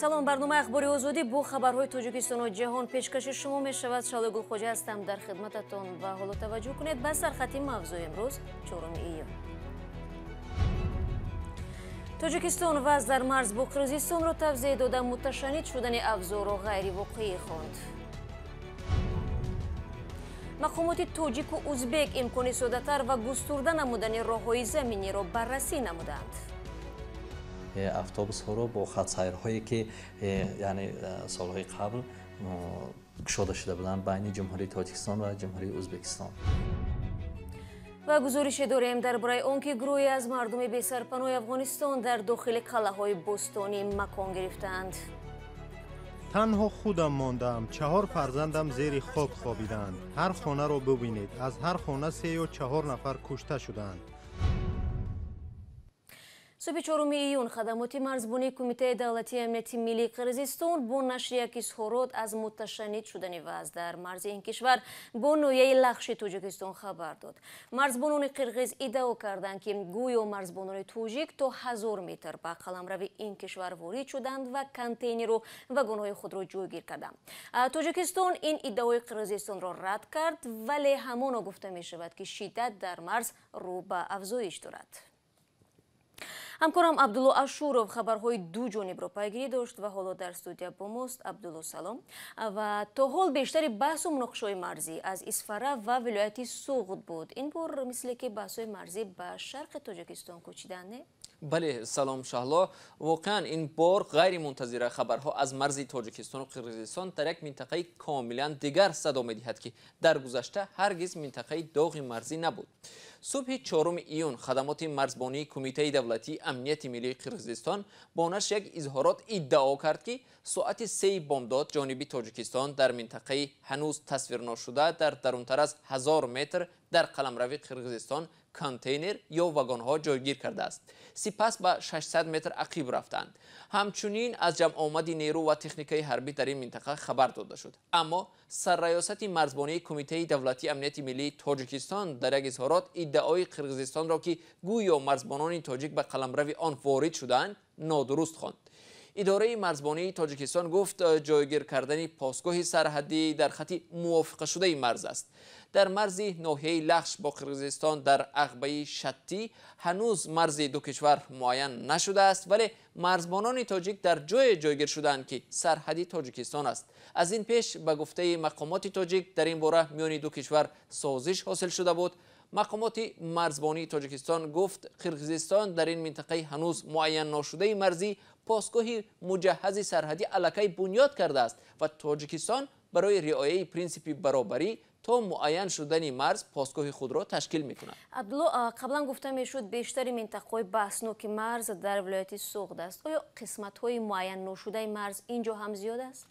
Салом, барномаи ахбори озодӣ бо хабарҳои Тоҷикистону ҷаҳон пешкаши шумо мешавад. Шалои Гулхоҷа ҳастам дар хидмататон ва ҳоло таваҷҷӯҳ кунед ба сархати мавзӯи имрӯз, 4 июн. Тоҷикистон вазъ дар марз бо Қирғизистонро тавзеҳ дода, муташаннид шудани авзоъро ғайривоқеӣ хонд. Мақомоти тоҷику узбек имкони соддатар ва густурда намудани роҳҳои заминиро баррасӣ намуданд. Автобусҳоро бо хатсайрҳое ки яъне солҳои қабл кушода шуда буданд байни Ҷумҳурии Тоҷикистон ва Ҷумҳурии Ӯзбекистон. Ва гузорише дорем дар бораи он ки гурӯҳе аз мардуми бесарпаноҳи Афғонистон дар дохили қалъаҳои бостонӣ макон гирифтаанд. Танҳо худам мондаам, 4 фарзандам зери хок хобидаанд. Ҳар хонаро бубинед, аз ҳар хона 3 ё 4 нафар кушта шудаанд. Субҳи 4 июн хадамоти марзбонии Кумитаи давлатии амнияти миллии Қирғизистон бо нашри як изҳорот аз муташаннид шудани вазъ дар марзи ин кишвар бо ноҳияи Лахши Тоҷикистон хабар дод. Марзбонони қирғиз иддао карданд, ки гӯё марзбонони тоҷик то 1000 метр ба қаламрави ин кишвар ворид шуданд ва контейнеру вагонҳои худро ҷойгир карданд. Тоҷикистон ин иддаои Қирғизистонро рад кард, вале ҳамоно гуфта мешавад, ки шиддат дар марз рӯ ба афзоиш дорад. Ҳамкорам Абдулло Ашуров хабарҳои ду ҷонибро пайгирӣ дошт ва ҳоло дар студия бо мост. Абдулло, салом. Ва то ҳол бештари баҳсу муноқишаҳои марзӣ аз Исфара ва вилояти Суғд буд. Ин бор мисле ки баҳсҳои марзӣ ба шарқи Тоҷикистон кӯчиданд, не? Бале, салом Шаҳло. Воқеан ин бор ғайримунтазира хабарҳо аз марзи Тоҷикистону Қирғизистон дар як минтақаи комилан дигар садо медиҳад, ки дар гузашта ҳаргиз минтақаи доғи марзӣ набуд. Субҳи 4 июн хадамоти марзбонии Кумитаи давлатии амнияти миллии Қирғизистон бо нашри як изҳорот иддао кард, ки соати 3 бомдод ҷониби Тоҷикистон дар минтақаи ҳанӯз тасвирношуда дар дарунтар аз 1000 метр дар қаламрави Қирғизистон контейнер ё вагонҳо ҷойгир кардааст. Сипас ба 600 метр ақиб рафтанд. Ҳамчунин аз ҷамъомади нерӯ ва техникаи ҳарбӣ дар ин минтақа хабар дода шуд. Аммо сарраёсати марзбонии Кумитаи давлатии амнияти миллии Тоҷикистон дар як изҳорот иддаои Қирғизистонро, ки гӯё марзбонони тоҷик ба қаламрави он ворид шудаанд, нодуруст хонд. Идораи марзбонии Тоҷикистон гуфт, ҷойгир кардани посгоҳи сарҳадӣ дар хати мувофиқашудаи марз аст. Дар марзи ноҳияи Лахш бо Қирғизистон дар ағбаи Шаттӣ ҳанӯз марзи ду кишвар муайян нашудааст, вале марзбонони тоҷик дар ҷое ҷойгир шудаанд, ки сарҳади Тоҷикистон аст. Аз ин пеш ба гуфтаи мақомоти тоҷик дар ин бора миёни ду кишвар созиш ҳосил шуда буд. Мақомоти марзбонии Тоҷикистон гуфт, Қирғизистон дар ин минтақаи ҳанӯз муайян ношудаи марзӣ посгоҳи муҷаҳҳази сарҳадӣ аллакай бунёд кардааст ва Тоҷикистон барои риояи принсипи баробарӣ то муайян шудани марз посгоҳи худро ташкил мекунад. Абдулло, қаблан гуфта мешуд бештари минтақаҳои баҳсноки марз дар вилояти Суғд аст. Оё қисматҳои муайян ношудаи марз ин ҷо ҳам зиёд аст?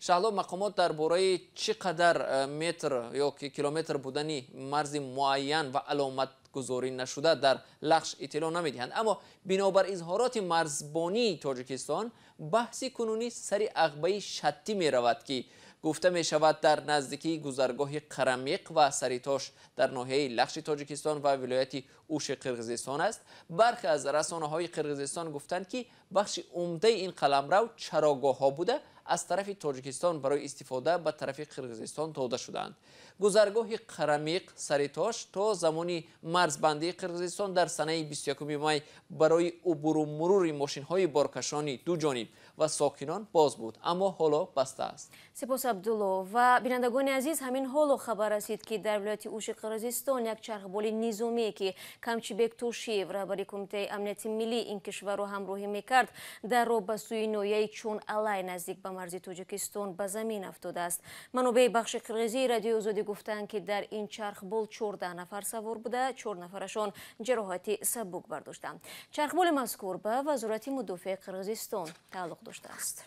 Шаҳло, мақомот дар бораи чӣ қадар метр ё километр будани марзи муайян ва аломатгузорӣ нашуда дар Лахш иттилоъ намедиҳанд. Аммо бинобар изҳороти марзбонии Тоҷикистон баҳси кунунӣ сари ағбаи Шаттӣ меравад, ки гуфта мешавад дар наздикии гузаргоҳи Қарамиқ ва Саритош дар ноҳияи Лахши Тоҷикистон ва вилояти Уши Қирғизистон аст. Бархе аз расонаҳои Қирғизистон гуфтанд, ки бахши умдаи ин қаламрав чарогоҳҳо буда аз тарафи Тоҷикистон барои истифода ба тарафи Қирғизистон дода шудаанд. Гузаргоҳи Қарамиқ Саритош то замони марзбандии Қирғизистон дар санаи 21 май барои убуру мурури мошинҳои боркашони ду ҷониб ва сокинон боз буд, аммо ҳоло баста аст. Сипос, Абдулло. Ва бинандагони азиз, ҳамин ҳоло хабар расид, ки дар вилояти Уши Қирғизистон як чархболи низомие, ки Камчибек Тошиев, раҳбари Кумитаи амнияти миллии ин кишварро ҳамроҳӣ мекард, дар роҳ ба сӯи ноҳияи Чун Алай наздик ба марзи Тоҷикистон ба замин афтодааст. Манобеи бахши қирғизии Радиои Озодӣ гуфтанд, ки дар ин чархбол 14 нафар савор буда, 4 нафарашон ҷароҳати сабук бардоштанд. Чархболи мазкур ба Вазорати мудофиаи Қирғизистон тааллуқ доштааст.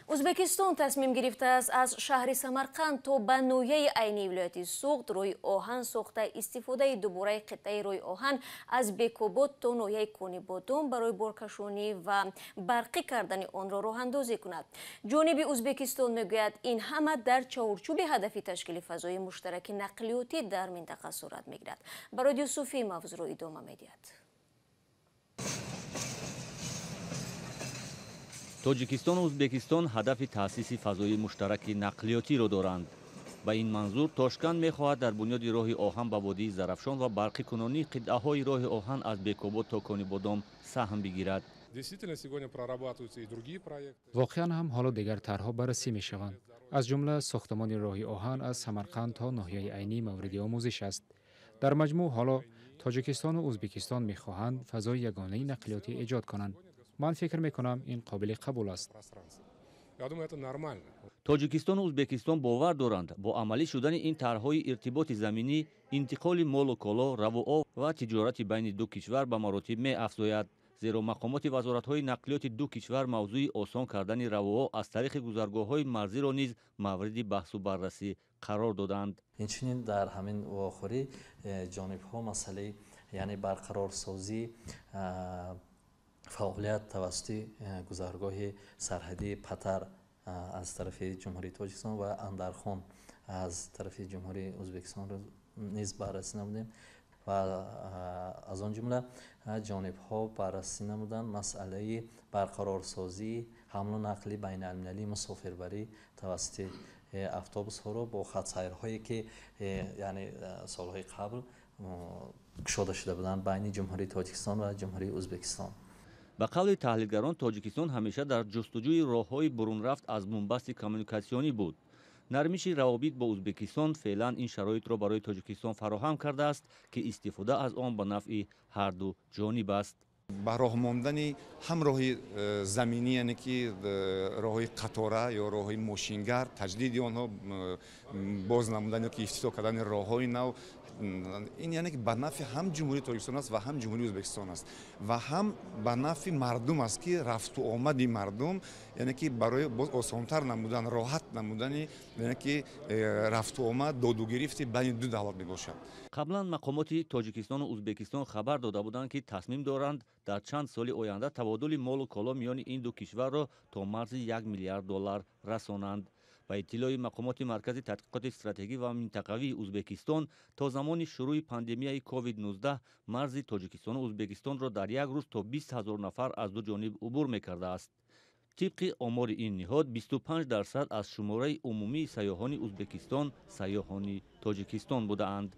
Ӯзбекистон тасмим гирифтааст аз шаҳри Самарқанд то ба ноҳияи Айнии вилояти Суғд рӯи оҳан сохта истифодаи дубораи қитъаи рӯи оҳан аз Бекобод то ноҳияи Конибодом барои боркашонӣ ва барқӣ кардани онро роҳандозӣ кунад. Ҷониби Ӯзбекистон мегӯяд, ин ҳама дар чаҳорчӯби ҳадафи ташкили фазои муштараки нақлиётӣ дар минтақа сурат мегирад. Барои Юсуфӣ мавзӯъро идома медиҳад. Тоҷикистону Ӯзбекистон ҳадафи таъсиси фазои муштараки нақлиётиро доранд. Ба ин манзур Тошканд мехоҳад дар бунёди роҳи оҳан ба водии Зарафшон ва барқикунонии қитъаҳои роҳи оҳан аз Бекобод то Конибодом саҳм бигирад. Воқеан ҳам ҳоло дигар тарҳҳо баррасӣ мешаванд. Аз ҷумла сохтмони роҳи оҳан аз Самарқанд то ноҳияи Айнӣ мавриди омӯзиш аст. Дар маҷмӯъ ҳоло Тоҷикистону Ӯзбекистон мехоҳанд фазои ягонаи нақлиётӣ эҷод кунанд. Ман фикр мекунам, ин қобили қабул аст. Тоҷикистону Ӯзбекистон бовар доранд, бо амалӣ шудани ин тарҳҳои иртиботи заминӣ интиқоли молу коло, равуов ва тиҷорати байни ду кишвар ба маротиб меафзояд. Зеро мақомоти вазоратҳои нақлиёти ду кишвар мавзӯи осон кардани равуо аз тариқи гузаргоҳҳои марзиро низ мавриди баҳсу баррасӣ қарор доданд. Инчунин дар ҳамин вохӯрӣ ҷонибҳо масъалаи, яъне барқарорсозии фаъолият тавассути гузаргоҳи сарҳадии Патар аз тарафи Ҷумҳурии Тоҷикистон ва Андархон аз тарафи Ҷумҳурии Ӯзбекистонро низ баррасӣ намудем ва аз он ҷумла ҷонибҳо баррасӣ намуданд масъалаи барқарорсозии ҳамлу нақли байналмилалии мусофирбарӣ тавассути автобусҳоро бо хатсайрҳое ки, яъне солҳои қабл кушода шуда буданд байни Ҷумҳурии Тоҷикистон ва Ҷумҳурии Ӯзбекистон. Ба қавли таҳлилгарон, Тоҷикистон ҳамеша дар ҷустуҷӯи роҳҳои бурунрафт аз бунбасти коммуникатсионӣ буд. Нармиши равобит бо Ӯзбекистон феълан ин шароитро барои Тоҷикистон фароҳам кардааст, ки истифода аз он ба нафъи ҳарду ҷониб аст. Ба роҳ мондани ҳам роҳи заминӣ, яъне ки роҳҳои қатора ё роҳҳои мошингар, таҷдиди онҳо, боз намудан ё ки ифтитоҳ кардани роҳҳои нав, ин яъне ки ба нафъи ҳам Ҷумҳурии Тоҷикистон аст ва ҳам Ҷумҳурии Ӯзбекистон аст ва ҳам ба нафъи мардум аст, ки рафту омади мардум, яъне ки барои боз осонтар намудан, роҳат намудани, яъне ки рафту омад, додугирифти байни ду давлат мебошад. Қаблан мақомоти Тоҷикистону Ӯзбекистон хабар дода буданд, ки тасмим доранд дар чанд соли оянда табодули молу коло миёни ин ду кишварро то марзи 1 миллиард доллар расонанд. Ба иттилои мақомоти Маркази тадқиқоти стратегӣ ва минтақавии Ӯзбекистон, то замони шурӯи пандемияи COVID-19 марзи Тоҷикистону Ӯзбекистонро дар як рӯз то 20 ҳазор нафар аз ду ҷониб убур мекардааст. Тибқи омори ин ниҳод, 25% аз шумораи умумии сайёҳони Ӯзбекистон сайёҳони Тоҷикистон будаанд.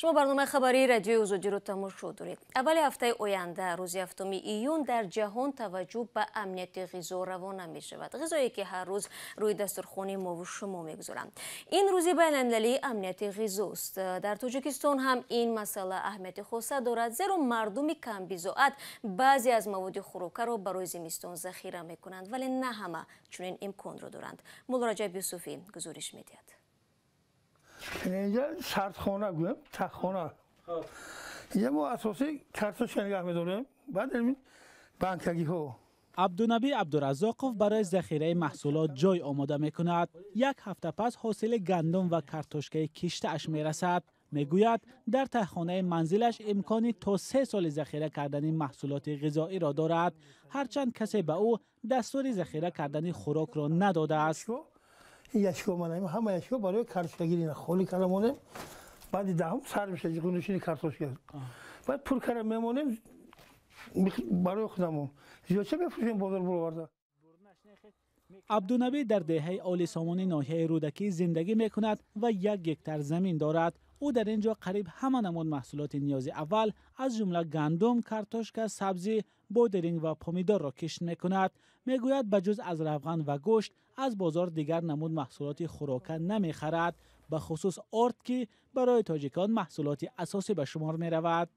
Шумо барномаи хабарии Радиои Озодиро тамошо доред. Аввали ҳафтаи оянда, рӯзи 7 июн, дар ҷаҳон таваҷҷӯҳ ба амнияти ғизо равона мешавад. Ғизое ки ҳар рӯз рӯи дастурхони мову шумо мегузоранд. Ин рӯзи байналмилалии амнияти ғизост. Дар Тоҷикистон ҳам ин масъала аҳамияти хоса дорад, зеро мардуми камбизоат баъзе аз маводи хӯрокаро барои зимистон захира мекунанд, вале на ҳама чунин имконро доранд. Муллораҷаб Юсуфӣ гузориш медиҳад. Инҷа сардхона гӯем, таххона. Инҷа мо асосӣ картошка нигоҳ медорем, баъд банкагиҳо. Абдунабӣ Абдураззоқов барои захираи маҳсулот ҷой омода мекунад. Як ҳафта пас ҳосили гандум ва картошкаи киштааш мерасад. Мегӯяд, дар таххонаи манзилаш имкони то 3 соли захира кардани маҳсулоти ғизоиро дорад. Ҳарчанд касе ба ӯ дастури захира кардани хӯрокро надодааст. Ин яшко манаем, ҳама яшко барои картошкагирӣ холӣ карда монем, баъди даҳум сар мешавад гунушини картошка. Баъд пур карда мемонем барои худамон. Зиёдча мефурӯшем бозор буроварда. Абдунабӣ дар деҳаи Олисомони ноҳияи Рӯдакӣ зиндагӣ мекунад ва 1 гектар замин дорад. Ӯ дар ин ҷо қариб ҳама намуд маҳсулоти ниёзи аввал, аз ҷумла гандум, картошка, сабзӣ, бодиринг ва помидорро кишт мекунад. Мегӯяд, ба ҷуз аз равған ва гӯшт аз бозор дигар намуд маҳсулоти хӯрока намехарад, ба хусус орд, ки барои тоҷикон маҳсулоти асосӣ ба шумор меравад.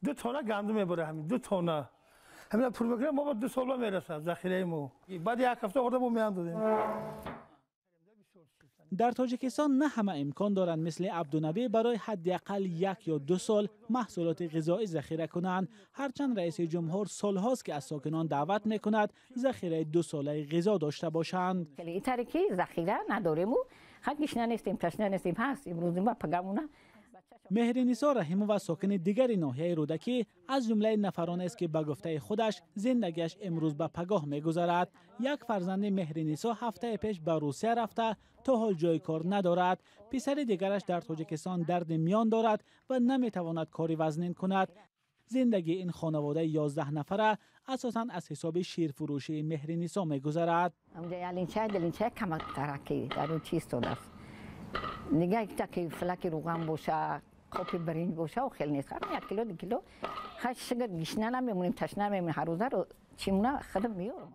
2 тона гандум мебарад, ҳамин 2 тона. Ҳамина пур мекунем, мо ба 2 сол мерасад захираи мо. Баъд як ҳафта орда мо меандозем. Дар Тоҷикистон на ҳама имкон доранд мисли Абдунабӣ барои ҳадди ақал 1 ё 2 сол маҳсулоти ғизоӣ захира кунанд. Ҳарчанд раиси ҷумҳур солҳост, ки аз сокинон даъват мекунад захираи 2 солаи ғизо дошта бошанд. Итаре ки захира надорему, ха гишна нестем, ташна нестем, ҳаст имрӯз ма пагамуна. Меҳринисо Раҳимова сокини дигари ноҳияи Рӯдакӣ аз ҷумлаи нафаронест, ки ба гуфтаи худаш зиндагиаш имрӯз ба пагоҳ мегузарад. Як фарзанди Меҳринисо ҳафтаи пеш ба Русия рафта, то ҳол ҷои кор надорад. Писари дигараш дар Тоҷикистон дарди миён дорад ва наметавонад кори вазнин кунад. Зиндагии ин хонаводаи 11 нафара асосан аз ҳисоби ширфурӯшии Меҳринисо мегузарад. Қопи биринҷ боша, хел нест. Як кило, 2 кило. Хаш шигар гишна намемонем, ташна намемонем. Ҳар рӯза чимуна худам меорам.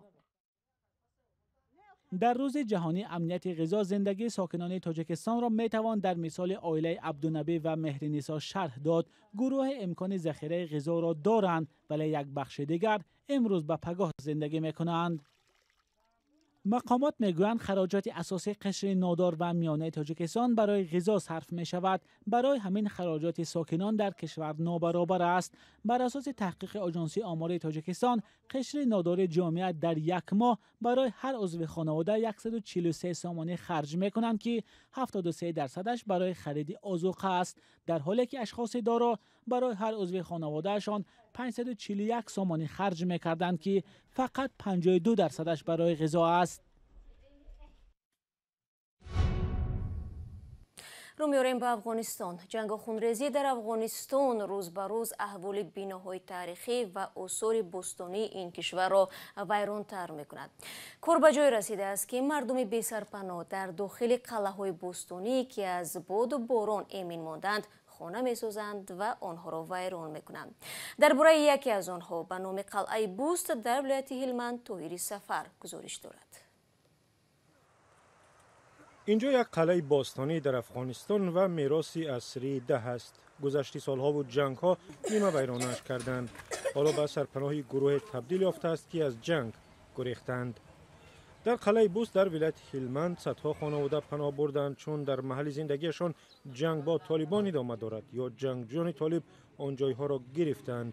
Дар рӯзи ҷаҳонии амнияти ғизо зиндагии сокинони Тоҷикистонро метавон дар мисоли оилаи Абдунабӣ ва Меҳринисо шарҳ дод. Гурӯҳе имкони захираи ғизоро доранд, вале як бахши дигар имрӯз ба пагоҳ зиндагӣ мекунанд. Мақомот мегӯянд хароҷоти асосии қишри нодор ва миёнаи Тоҷикистон барои ғизо сарф мешавад. Барои ҳамин хароҷоти сокинон дар кишвар нобаробар аст. Бар асоси таҳқиқи Оҷонсии омори Тоҷикистон, қишри нодори ҷомеа дар як моҳ барои ҳар узви хонавода 143 сомонӣ харҷ мекунанд, ки 73% барои хариди озуқа аст, дар ҳоле ки ашхоси доро барои ҳар узви хонаводаашон 541 сомонӣ харҷ мекарданд, ки фақат 52% барои ғизо аст. Рӯ меорем ба Афғонистон. Ҷангу хунрезӣ дар Афғонистон рӯз ба рӯз аҳволи биноҳои таърихӣ ва осори бостонии ин кишварро вайронтар мекунад. Кор ба ҷое расидааст, ки мардуми бесарпаноҳ дар дохили қалъаҳои бостонӣ, ки аз боду борон эмин монданд, хона месозанд ва онҳоро вайрон мекунанд. Дар бораи яке аз онҳо ба номи қалъаи Буст дар вилояти Ҳилманд Тоҳири Сафар гузориш дорад. Инҷо як қалъаи бостонӣ дар Афғонистон ва мероси асри 10 аст. Гузашти солҳову ҷангҳо нима вайронааш карданд. Ҳоло ба сарпаноҳи гурӯҳе табдил ёфтааст, ки аз ҷанг гурехтанд. Дар қалъаи Буст дар вилояти Ҳилманд садҳо хонавода паноҳ бурданд, чун дар маҳалли зиндагиашон ҷанг бо толибон идома дорад ё ҷангҷӯёни толиб он ҷойҳоро гирифтанд.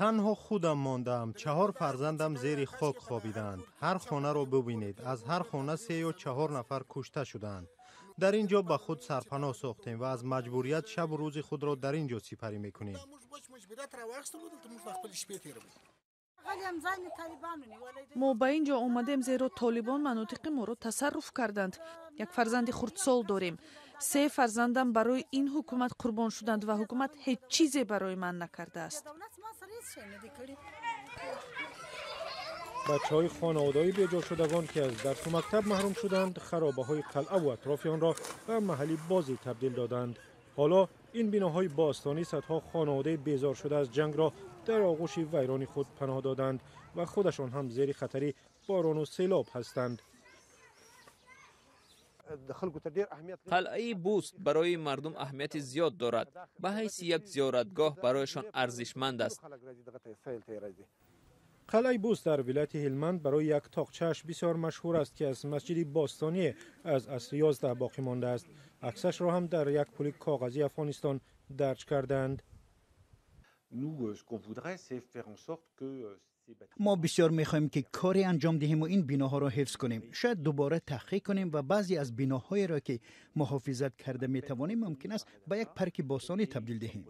Танҳо худам мондаам. 4 фарзандам зери хок хобидаанд. Ҳар хонаро бубинед. Аз ҳар хона 3 ё 4 нафар кушта шудаанд. Дар ин ҷо ба худ сарпаноҳ сохтем ва аз маҷбурият шабу рӯзи худро дар ин ҷо сипарӣ мекунем. Мо ба ин ҷо омадем, зеро толибон манотиқи моро тасарруф карданд. Як фарзанди хурдсол дорем. 3 фарзандам барои ин ҳукумат қурбон шуданд ва ҳукумат ҳеҷ чизе барои ман накардааст. Бачаҳои хонаводаи беҷоршудагон, ки аз дарсу мактаб маҳрум шуданд, харобаҳои қалъаву атрофи онро ба маҳалли бозӣ табдил доданд. Ҳоло ин биноҳои бостонӣ садҳо хонаводаи безоршуда аз ҷангро дар оғӯши вайрони худ паноҳ доданд ва худашон ҳам зери хатари борону селоб ҳастанд. Қалъаи Буст барои мардум аҳамияти зиёд дорад. Ба ҳайси як зиёратгоҳ барояшон арзишманд аст. Қалъаи Буст дар вилояти Ҳилманд барои як тоқчааш бисёр машҳур аст, ки аз масҷиди бостонӣ аз асри 11 боқӣ мондааст. Аксашро ҳам дар як пули коғазии Афғонистон дарҷ карданд. Мо бисёр мехоҳем, ки коре анҷом диҳем ва ин биноҳоро ҳифз кунем. Шояд дубора таҳқиқ кунем ва баъзе аз биноҳоеро, ки муҳофизат карда метавонем, мумкин аст ба як парки бостонӣ табдил диҳем.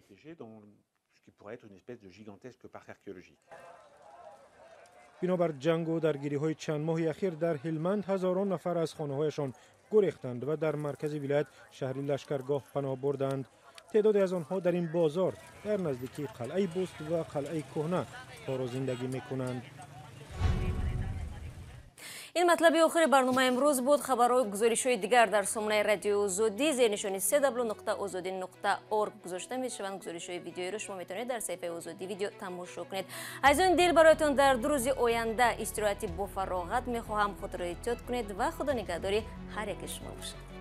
Бинобар ҷангу даргириҳои чанд моҳи ахир дар Ҳилманд ҳазорон нафар аз хонаҳояшон гурехтанд ва дар маркази вилоят шаҳри Лашкаргоҳ паноҳ бурданд. Теъдоде аз онҳо дар ин бозор дар наздикии қалъаи Буст ва қалъаи кӯҳна кору зиндагӣ мекунанд. Ин матлаби охири барномаи имрӯз буд. Хабарҳои гузоришҳои дигар дар сомонаи радиои Озодӣ зери нишони cw.ozodi.org гузошта мешаванд. Гузоришҳои видеоиро шумо метавонед дар саҳифаи Озодӣ видео тамошо кунед. Азизони дил, бароятон дар 2 рӯзи оянда истироҳати бофароғат мехоҳам. Худро эҳтиёт кунед ва худо нигаҳдори ҳар яке шумо бошад.